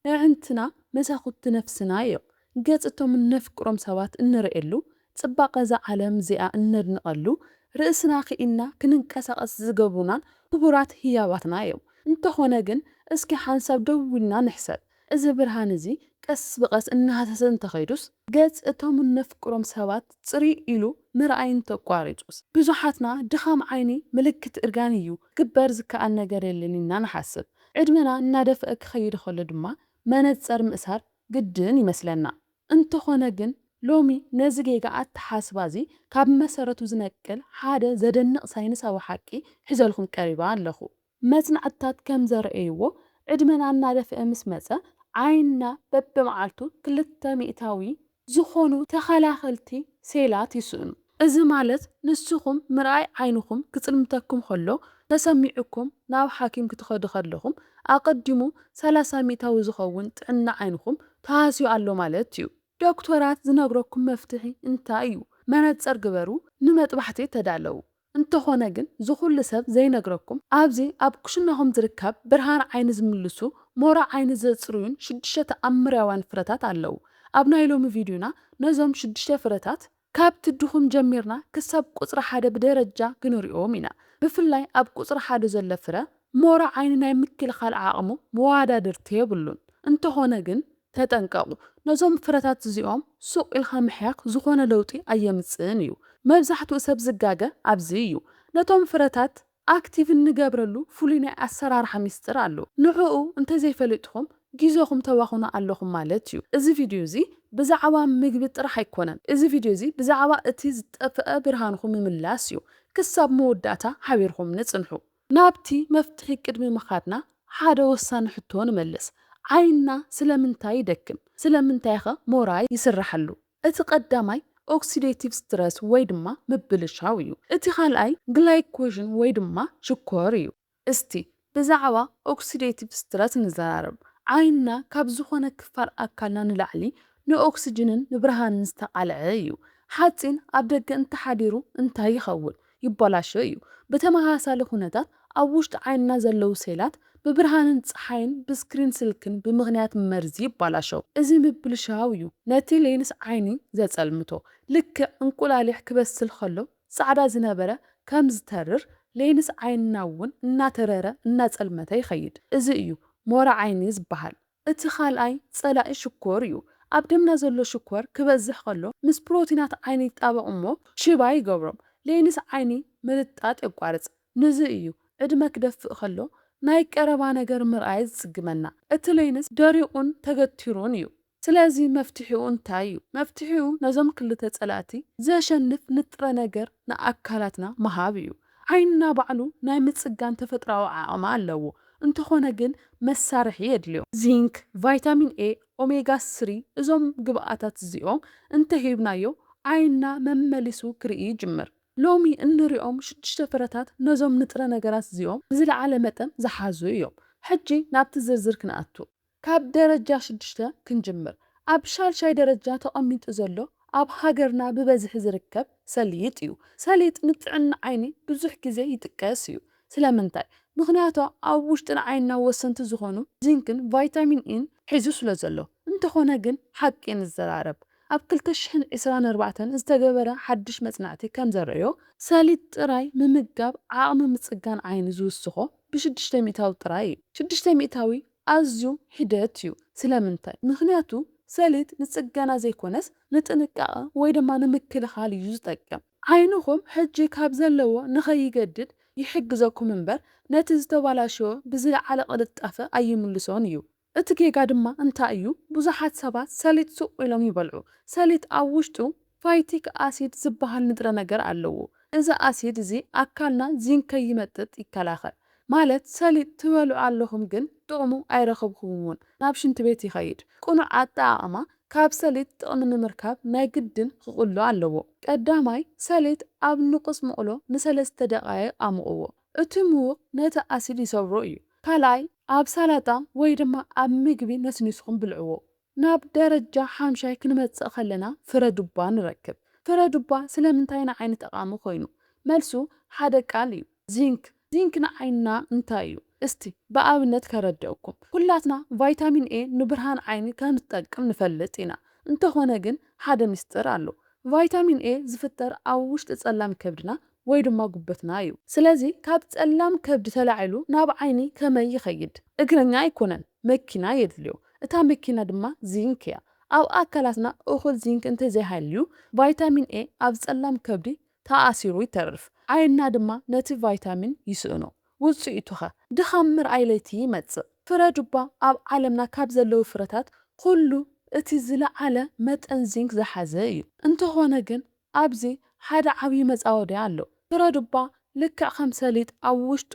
ኣዕንትና መሳኹቲ ነፍስና እዮም። ገጽ እቶም እነፍቅሮም ሰባት እንርእየሉ፣ ጽባቐ እዛ ዓለም እዚኣ እነድንቐሉ፣ ርእስና ክኢልና ክንንቀሳቐስ ዝገብሩናን ክቡራት ህያባትና እዮም። እንተኾነ ግን፣ እስኪ ሓንሳብ ደው ኢልና ንሕሰብ። እዚ ብርሃን እዚ ቀስ ብቐስ እናሃሰሰ እንተኸይዱስ፣ ገጽ እቶም እነፍቅሮም ሰባት ጽርይ ኢሉ ምርኣይ እንተቋሪጹስ? ብዙሓትና ድኻም ዓይኒ ምልክት እርጋን እዩ፣ ክግበር ዝከኣል ነገር የለን ኢልና ንሓስብ። ዕድመና እናደፍአ ክኸይድ ከሎ ድማ መነጸር ምእሳር ግድን ይመስለና። እንተኾነ ግን፣ ሎሚ ነዚ ጌጋ ኣተሓስባ እዚ ካብ መሰረቱ ዝነቅል ሓደ ዘደንቕ ሳይንሳዊ ሓቂ ሒዘልኩም ቀሪበ ኣለኹ። መጽናዕትታት ከም ዘርእይዎ፣ ዕድመና እናደፍአ ምስ መጸ፣ ዓይንና በብመዓልቱ ክልተ ሚእታዊ ዝኾኑ ተኸላኸልቲ ሴላት ይስእኑ። እዚ ማለት ንስኹም ምርኣይ ዓይንኹም ክጽልምተኩም ከሎ ተሰሚዑኩም ናብ ሓኪም ክትኸዱ ከለኹም ኣቐዲሙ ሰላሳ ሚእታዊ ዝኸውን ጥዕና ዓይንኹም ተሃስዩ ኣሎ ማለት እዩ። ዶክተራት ዝነግረኩም መፍትሒ እንታይ እዩ? መነጸር ግበሩ፣ ንመጥባሕቲ ተዳለዉ። እንተኾነ ግን፣ እዚ ኩሉ ሰብ ዘይነግረኩም፣ ኣብዚ ኣብ ኩሽናኹም ዝርከብ ብርሃን ዓይኒ ዝምልሱ፣ ሞራ ዓይኒ ዘጽርዩን ሽዱሽተ ተኣምራውያን ፍረታት ኣለዉ። ኣብ ናይ ሎሚ ቪድዮና ነዞም ሽዱሽተ ፍረታት፣ ካብቲ ድኹም ጀሚርና ክሳብ ቁጽሪ ሓደ ብደረጃ ክንሪኦም ኢና። ብፍላይ ኣብ ቁጽሪ ሓደ ዘሎ ፍረ፣ ሞራ ዓይኒ ናይ ምክልኻል ዓቕሙ መወዳድርቲ የብሉን። እንተኾነ ግን፣ ተጠንቀቑ። ነዞም ፍረታት እዚኦም ሱቕ ኢልካ ምሕያኽ ዝኾነ ለውጢ ኣየምጽእን እዩ። መብዛሕትኡ ሰብ ዝጋገ ኣብዚ እዩ። ነቶም ፍረታት ኣክቲቭ እንገብረሉ ፍሉይ ናይ ኣሰራርሓ ሚስጥር ኣሎ። ንዕኡ እንተዘይፈሊጥኹም፣ ግዜኹም ተባኽኑ ኣለኹም ማለት እዩ። እዚ ቪድዮ እዚ ብዛዕባ ምግቢ ጥራሕ ኣይኮነን። እዚ ቪድዮ እዚ ብዛዕባ እቲ ዝጠፍአ ብርሃንኹም ምምላስ እዩ። ክሳብ መወዳእታ ሓቢርኩምኒ ጽንሑ። ናብቲ መፍትሒ ቅድሚ ምኻድና፣ ሓደ ወሳኒ ሕቶ ንመልስ። ዓይንና ስለምንታይ ይደክም? ስለምንታይኸ ሞራ ይስርሓሉ? እቲ ቀዳማይ ኦክሲዴቲቭ ስትረስ ወይ ድማ ምብልሻው እዩ። እቲ ካልኣይ ግላይኮዥን ወይ ድማ ሽኮር እዩ። እስቲ ብዛዕባ ኦክሲዴቲቭ ስትረስ ንዘራረብ። ዓይንና ካብ ዝኾነ ክፋል ኣካልና ንላዕሊ ንኦክስጅንን ንብርሃንን ዝተቓልዐ እዩ። ሓጺን ኣብ ደገ እንተሓዲሩ እንታይ ይኸውን? ይበላሾ እዩ። ብተመሳሳሊ ኩነታት፣ ኣብ ውሽጢ ዓይንና ዘለዉ ሴላት ብብርሃንን ጸሓይን ብስክሪን ስልክን ብምኽንያት መርዚ ይበላሸው። እዚ ምብልሻው እዩ ነቲ ሌንስ ዓይኒ ዘጸልምቶ። ልክዕ እንቁላሊሕ ክበስል ከሎ ጻዕዳ ዝነበረ ከም ዝተርር፣ ሌንስ ዓይንና እውን እናተረረ እናጸልመተ ይኸይድ። እዚ እዩ ሞራ ዓይኒ ዝበሃል። እቲ ካልኣይ ጸላኢ ሽኮር እዩ። ኣብ ደምና ዘሎ ሽኮር ክበዝሕ ከሎ፣ ምስ ፕሮቲናት ዓይኒ ይጣበቕ እሞ ሽባ ይገብሮም። ሌንስ ዓይኒ ምልጣጥ የቋርጽ። ንዚ እዩ ዕድመ ክደፍእ ከሎ ናይ ቀረባ ነገር ምርኣይ ዝጽግመና። እቲ ሌንስ ደሪቑን ተገቲሩን እዩ። ስለዚ መፍትሒኡ እንታይ እዩ? መፍትሒኡ ነዞም ክልተ ጸላእቲ ዘሸንፍ ንጥረ ነገር ንኣካላትና ምሃብ እዩ። ዓይንና ባዕሉ ናይ ምጽጋን ተፈጥሮኣዊ ዓቕሚ ኣለዎ። እንተኾነ ግን መሳርሒ የድልዮ። ዚንክ፣ ቫይታሚን ኤ፣ ኦሜጋ ስሪ፣ እዞም ግብኣታት እዚኦም እንተሂብናዮ ዓይንና መመሊሱ ክርኢ ይጅምር። ሎሚ እንሪኦም ሽዱሽተ ፍረታት ነዞም ንጥረ ነገራት እዚኦም ብዝለዓለ መጠን ዝሓዙ እዮም። ሕጂ ናብቲ ዝርዝር ክንኣቱ። ካብ ደረጃ ሽዱሽተ ክንጅምር። ኣብ ሻልሻይ ደረጃ ተቐሚጡ ዘሎ ኣብ ሃገርና ብበዝሒ ዝርከብ ሰሊጥ እዩ። ሰሊጥ ንጥዕና ዓይኒ ብዙሕ ግዜ ይጥቀስ እዩ። ስለምንታይ? ምኽንያቱ ኣብ ውሽጥን ዓይንና ወሰንቲ ዝኾኑ ዚንክን ቫይታሚን ኢን ሒዙ ስለ ዘሎ። እንተኾነ ግን ሓቂ ንዘራረብ። ኣብ ክልተ ሽሕን ዕስራን ኣርባዕተን ዝተገበረ ሓድሽ መጽናዕቲ ከም ዘርእዮ፣ ሰሊጥ ጥራይ ምምጋብ ዓቕሚ ምጽጋን ዓይኒ ዝውስኾ ብሽዱሽተ ሚእታዊ ጥራይ እዩ። ሽዱሽተ ሚእታዊ ኣዝዩ ሒደት እዩ። ስለምንታይ? ምኽንያቱ ሰሊጥ ንጽገና ዘይኮነስ ንጥንቃቐ ወይ ድማ ንምክልኻል እዩ ዝጠቅም። ዓይንኹም ሕጂ ካብ ዘለዎ ንኸይገድድ ይሕግዘኩም እምበር ነቲ ዝተባላሸወ ብዝለዓለ ቅልጣፈ ኣይምልሶን እዩ። እቲ ጌጋ ድማ እንታይ እዩ? ብዙሓት ሰባት ሰሊጥ ስቕ ኢሎም ይበልዑ። ሰሊጥ ኣብ ውሽጡ ፋይቲክ ኣሲድ ዝበሃል ንጥረ ነገር ኣለዎ። እዚ ኣሲድ እዚ ኣካልና ዚንክ ከይመጥጥ ይከላኸል። ማለት ሰሊጥ ትበልዑ ኣለኹም ግን ጥቕሙ ኣይረኸብኩምዎን፣ ናብ ሽንቲ ቤት ይኸይድ። ቅኑዕ ኣጠቓቕማ ካብ ሰሊጥ ጥቕሚ ንምርካብ ናይ ግድን ክቕሎ ኣለዎ። ቀዳማይ፣ ሰሊጥ ኣብ ንቑጽ መቑሎ ንሰለስተ ደቓይቕ ኣሙቕዎ። እቲ ምዉቕ ነቲ ኣሲድ ይሰብሮ እዩ። ካልኣይ፣ ኣብ ሳላጣ ወይ ድማ ኣብ ምግቢ ነስኒስኩም ብልዕዎ። ናብ ደረጃ ሓምሻይ ክንመጽእ ከለና ፍረ ዱባ ንረክብ። ፍረ ዱባ ስለምንታይ ንዓይኒ ጠቓሚ ኮይኑ? መልሱ ሓደ ቃል እዩ፣ ዚንክ። ዚንክ ንዓይንና እንታይ እዩ? እስቲ ብኣብነት ከረድእኩም። ኩላትና ቫይታሚን ኤ ንብርሃን ዓይኒ ከም ዝጠቅም ንፈልጥ ኢና። እንተኾነ ግን ሓደ ምስጢር ኣሎ። ቫይታሚን ኤ ዝፍጠር ኣብ ውሽጢ ጸላም ከብድና ወይ ድማ ጉበትና እዩ። ስለዚ ካብ ጸላም ከብዲ ተላዒሉ ናብ ዓይኒ ከመይ ይኸይድ? እግረኛ ኣይኮነን፣ መኪና የድልዮ። እታ መኪና ድማ ዚንክ እያ። ኣብ ኣካላትና እኹል ዚንክ እንተዘይሃልዩ ቫይታሚን ኤ ኣብ ጸላም ከብዲ ተኣሲሩ ይተርፍ። ዓይንና ድማ ነቲ ቫይታሚን ይስእኖ። ውጽኢቱኸ? ድኻም ምርኣይ ለይቲ ይመጽእ። ፍረ ዱባ ኣብ ዓለምና ካብ ዘለዉ ፍረታት ኩሉ እቲ ዝለዓለ መጠን ዚንክ ዝሓዘ እዩ። እንተኾነ ግን ኣብዚ ሓደ ዓብዪ መጻወድያ ኣሎ። ፍረ ዱባ ልክዕ ከም ሰሊጥ ኣብ ውሽጡ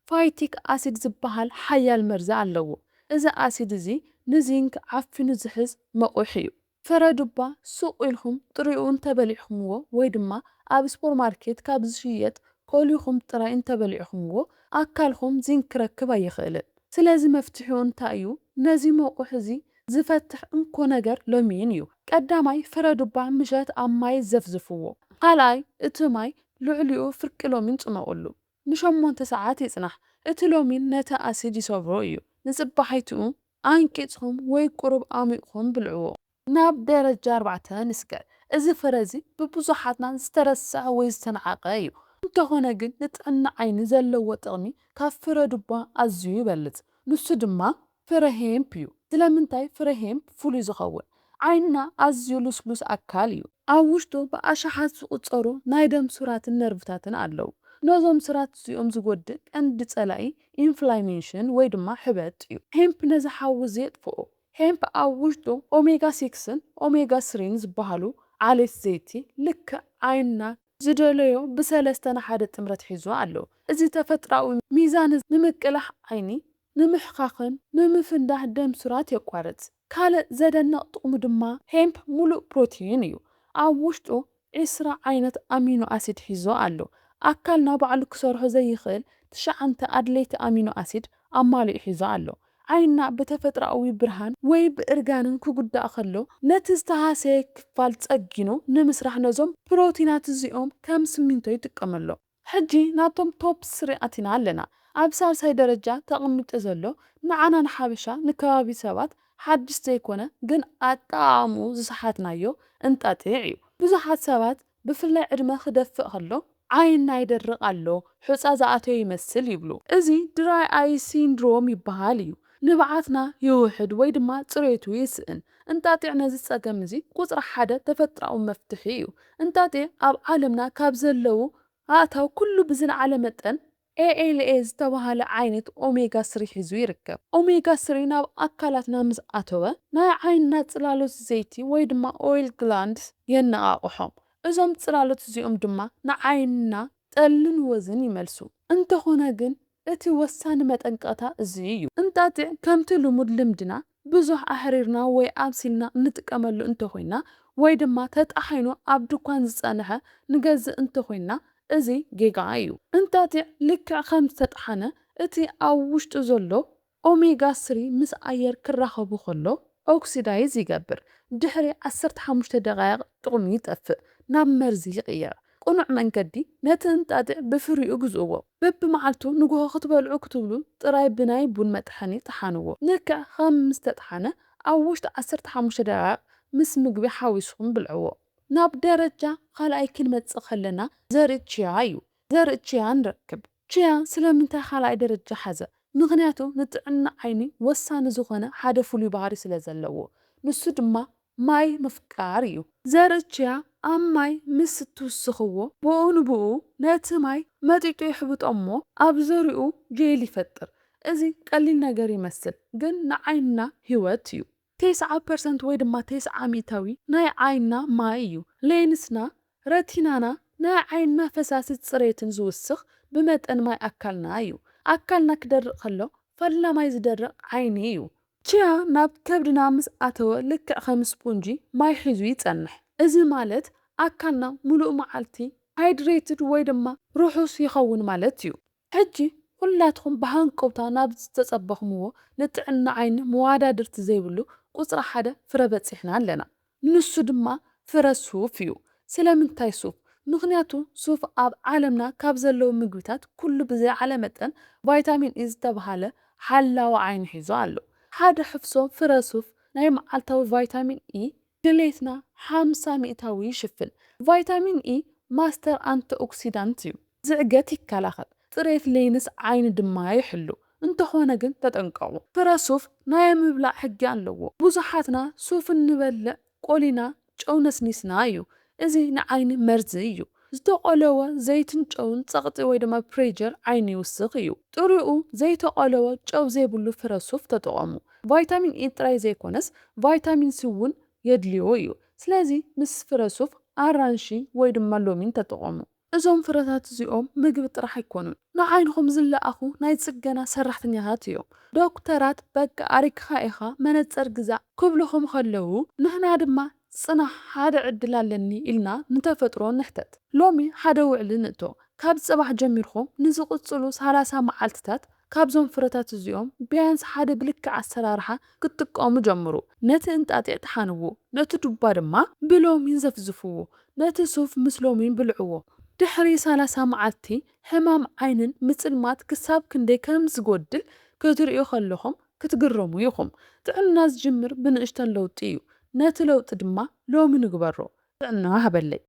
ፋይቲክ ኣሲድ ዝበሃል ሓያል መርዚ ኣለዎ። እዚ ኣሲድ እዚ ንዚንክ ዓፊኑ ዝሕዝ መቑሕ እዩ። ፍረ ዱባ ሱቕ ኢልኩም ጥሪኡ እንተበሊዕኹምዎ ወይ ድማ ኣብ ስፖርማርኬት ካብ ዝሽየጥ ኮሊኹም ጥራይ እንተበሊዕኹምዎ ኣካልኹም ዚንክ ክረክብ ኣይኽእልን። ስለዚ መፍትሒኡ እንታይ እዩ? ነዚ መቑሕ እዚ ዝፈትሕ እንኮ ነገር ሎሚን እዩ። ቀዳማይ ፍረ ዱባ ምሸት ኣብ ማይ ዘፍዝፍዎ። ካልኣይ እቲ ማይ ልዕሊኡ ፍርቂ ሎሚን ጽመቑሉ። ንሸሞንተ ሰዓት ይጽናሕ። እቲ ሎሚን ነቲ ኣሲድ ይሰብሮ እዩ። ንጽባሒትኡ ኣንቂጽኩም ወይ ቁሩብ ኣሚቕኩም ብልዕዎ። ናብ ደረጃ ኣርባዕተ ንስገር። እዚ ፍረ እዚ ብብዙሓትና ዝተረስዐ ወይ ዝተናዕቐ እዩ። እንተኾነ ግን ንጥዕና ዓይኒ ዘለዎ ጥቕሚ ካብ ፍረ ዱባ ኣዝዩ ይበልጽ። ንሱ ድማ ፍረ ሄምፕ እዩ። ስለምንታይ ፍረ ሄምፕ ፍሉይ ዝኸውን? ዓይንና ኣዝዩ ልስሉስ ኣካል እዩ። ኣብ ውሽጡ ብኣሽሓት ዝቑጸሩ ናይ ደም ሱራትን ነርቭታትን ኣለዉ። ነዞም ስራት እዚኦም ዝጎድእ ቀንዲ ጸላኢ ኢንፍላሜሽን ወይ ድማ ሕበጥ እዩ። ሄምፕ ነዚ ሓዊ እዚ የጥፍኦ። ሄምፕ ኣብ ውሽጡ ኦሜጋ ሲክስን ኦሜጋ ስሪን ዝበሃሉ ዓሌት ዘይቲ ልክዕ ዓይንና ዝደለዮ ብሰለስተ ንሓደ ጥምረት ሒዙ ኣሎ። እዚ ተፈጥራዊ ሚዛን ንምቅላሕ ዓይኒ ንምሕኻኽን ንምፍንዳህ ደም ሱራት የቋርጽ። ካልእ ዘደንቕ ጥቕሙ ድማ ሄምፕ ሙሉእ ፕሮቲን እዩ። ኣብ ውሽጡ ዒስራ ዓይነት ኣሚኖ ኣሲድ ሒዙ ኣሎ። ኣካልና ባዕሉ ክሰርሖ ዘይኽእል ትሽዓተ ኣድለይቲ ኣሚኖ ኣሲድ ኣማሊኡ ሒዙ ኣሎ። ዓይንና ብተፈጥሮኣዊ ብርሃን ወይ ብእርጋንን ክጉዳእ ከሎ ነቲ ዝተሃሰየ ክፋል ጸጊኑ ንምስራሕ ነዞም ፕሮቲናት እዚኦም ከም ስሚንቶ ይጥቀመሎም። ሕጂ ናብቶም ቶፕ ስሪ ኣቲና ኣለና። ኣብ ሳልሳይ ደረጃ ተቐሚጡ ዘሎ ንዓና ንሓበሻ ንከባቢ ሰባት ሓድሽ ዘይኮነ ግን ኣጠቓቕምኡ ዝሰሓትናዮ እንጣጢዕ እዩ። ብዙሓት ሰባት ብፍላይ ዕድመ ክደፍእ ከሎ ዓይንና ይደርቕ ኣሎ፣ ሑጻ ዝኣተዮ ይመስል ይብሉ። እዚ ድራይ ኣይ ሲንድሮም ይበሃል እዩ። ንብዓትና ይውሕድ ወይ ድማ ጽሬቱ ይስእን። እንጣጢዕ ነዚ ጸገም እዚ ቁጽሪ ሓደ ተፈጥሮኣዊ መፍትሒ እዩ። እንጣጢዕ ኣብ ዓለምና ካብ ዘለዉ ኣእታው ኩሉ ብዝለዓለ መጠን ኤ ኤል ኤ ዝተባህለ ዓይነት ኦሜጋ ስሪ ሒዙ ይርከብ። ኦሜጋ ስሪ ናብ ኣካላትና ምስ ኣተወ ናይ ዓይንና ጽላሎት ዘይቲ ወይ ድማ ኦይል ግላንድስ የነቓቕሖም። እዞም ጽላሎት እዚኦም ድማ ንዓይንና ጠልን ወዝን ይመልሱ። እንተኾነ ግን እቲ ወሳኒ መጠንቀቕታ እዚ እዩ። እንጣጢዕ ከምቲ ልሙድ ልምድና ብዙሕ ኣሕሪርና ወይ ኣብሲልና እንጥቀመሉ እንተኾይና ወይ ድማ ተጣሒኑ ኣብ ድኳን ዝጸንሐ ንገዝእ እንተኾይና እዚ ጌጋ እዩ። እንጣጢዕ ልክዕ ከም ዝተጥሓነ እቲ ኣብ ውሽጡ ዘሎ ኦሜጋ ስሪ ምስ ኣየር ክራኸቡ ከሎ ኦክሲዳይዝ ይገብር። ድሕሪ ዓሰርተ ሓሙሽተ ደቓይቕ ጥቕሙ ይጠፍእ፣ ናብ መርዚ ይቕየር። ቅኑዕ መንገዲ ነቲ እንጣጢዕ ብፍሪኡ ግዝእዎ። በብመዓልቱ ንግሆ ክትበልዑ ክትብሉ ጥራይ ብናይ ቡን መጥሓኒ ጥሓንዎ። ልክዕ ከም ምስ ተጥሓነ ኣብ ውሽጢ ዓሰርተ ሓሙሽተ ደቓይቕ ምስ ምግቢ ሓዊስኹም ብልዕዎ። ናብ ደረጃ ካልኣይ ክንመጽእ ከለና ዘርኢ ቺያ እዩ። ዘርኢ ቺያ ንረክብ። ቺያ ስለምንታይ ካልኣይ ደረጃ ሓዘ? ምኽንያቱ ንጥዕና ዓይኒ ወሳኒ ዝኾነ ሓደ ፍሉይ ባህሪ ስለ ዘለዎ፣ ንሱ ድማ ማይ ምፍቃር እዩ። ዘርኢ ቺያ ኣብ ማይ ምስ እትውስኽዎ፣ ብኡ ንብኡ ነቲ ማይ መጢጡ ይሕብጦ እሞ ኣብ ዙርያኡ ጄል ይፈጥር። እዚ ቀሊል ነገር ይመስል፣ ግን ንዓይንና ህይወት እዩ። ተስዓ ፐርሰንት ወይ ድማ ተስዓ ሚእታዊ ናይ ዓይንና ማይ እዩ። ሌንስና፣ ረቲናና፣ ናይ ዓይንና ፈሳሲ ጽሬትን ዝውስኽ ብመጠን ማይ ኣካልና እዩ። ኣካልና ክደርቕ ከሎ ፈላማይ ዝደርቕ ዓይኒ እዩ። ቺያ ናብ ከብድና ምስ ኣተወ ልክዕ ከም ስፖንጂ ማይ ሒዙ ይጸንሕ። እዚ ማለት ኣካልና ምሉእ መዓልቲ ሃይድሬትድ ወይ ድማ ርሑስ ይኸውን ማለት እዩ። ሕጂ ኩላትኹም ብሃንቀውታ ናብ ዝተጸበኽምዎ ንጥዕና ዓይኒ መወዳድርቲ ዘይብሉ ቁጽሪ ሓደ ፍረ በጺሕና ኣለና። ንሱ ድማ ፍረ ሱፍ እዩ። ስለምንታይ ሱፍ? ምኽንያቱ ሱፍ ኣብ ዓለምና ካብ ዘለዉ ምግብታት ኩሉ ብዝለዓለ መጠን ቫይታሚን ኢ ዝተባህለ ሓላዊ ዓይኒ ሒዙ ኣሎ። ሓደ ሕፍሶ ፍረ ሱፍ ናይ መዓልታዊ ቫይታሚን ኢ ድሌትና ሓምሳ ሚእታዊ ይሽፍን። ቫይታሚን ኢ ማስተር ኣንቲኦክሲዳንት እዩ። ዝዕገት ይከላኸል፣ ጽሬት ሌንስ ዓይኒ ድማ ይሕሉ። እንተኾነ ግን ተጠንቀቑ፣ ፍረ ሱፍ ናይ ምብላዕ ሕጊ ኣለዎ። ብዙሓትና ሱፍ እንበልዕ ቆሊና ጨው ነስኒስና እዩ። እዚ ንዓይኒ መርዚ እዩ። ዝተቆለወ ዘይትን ጨውን ጸቕጢ ወይ ድማ ፕሬጀር ዓይኒ ይውስኽ እዩ። ጥሪኡ ዘይተቆለወ ጨው ዘይብሉ ፍረ ሱፍ ተጠቐሙ። ቫይታሚን ኢ ጥራይ ዘይኮነስ ቫይታሚን ሲ እውን የድልዮ እዩ። ስለዚ ምስ ፍረ ሱፍ ኣራንሺ ወይ ድማ ሎሚን ተጠቐሙ። እዞም ፍረታት እዚኦም ምግቢ ጥራሕ ኣይኮኑን፣ ንዓይንኹም ዝለኣኹ ናይ ጽገና ሰራሕተኛታት እዮም። ዶክተራት በቃ ኣሪግኻ ኢኻ መነጸር ግዛእ ክብሉኹም ከለዉ ንሕና ድማ ጽናሕ ሓደ ዕድል ኣለኒ ኢልና ንተፈጥሮ ንሕተት። ሎሚ ሓደ ውዕሊ ንእቶ። ካብ ጽባሕ ጀሚርኩም ንዝቕጽሉ ሰላሳ መዓልትታት ካብዞም ፍረታት እዚኦም ቢያንስ ሓደ ብልክዕ ኣሰራርሓ ክትጥቀሙ ጀምሩ። ነቲ እንጣጢዕ ተሓንዎ፣ ነቲ ዱባ ድማ ብሎሚን ዘፍዝፍዎ፣ ነቲ ሱፍ ምስ ሎሚን ብልዕዎ። ድሕሪ ሰላሳ መዓልቲ ሕማም ዓይንን ምጽልማት ክሳብ ክንደይ ከም ዝጎድል ክትርእዩ ከለኹም ክትግረሙ ኢኹም። ጥዕና ዝጅምር ብንእሽተን ለውጢ እዩ። ነቲ ለውጢ ድማ ሎሚ ንግበሮ። ጥዕና ሃበለይ።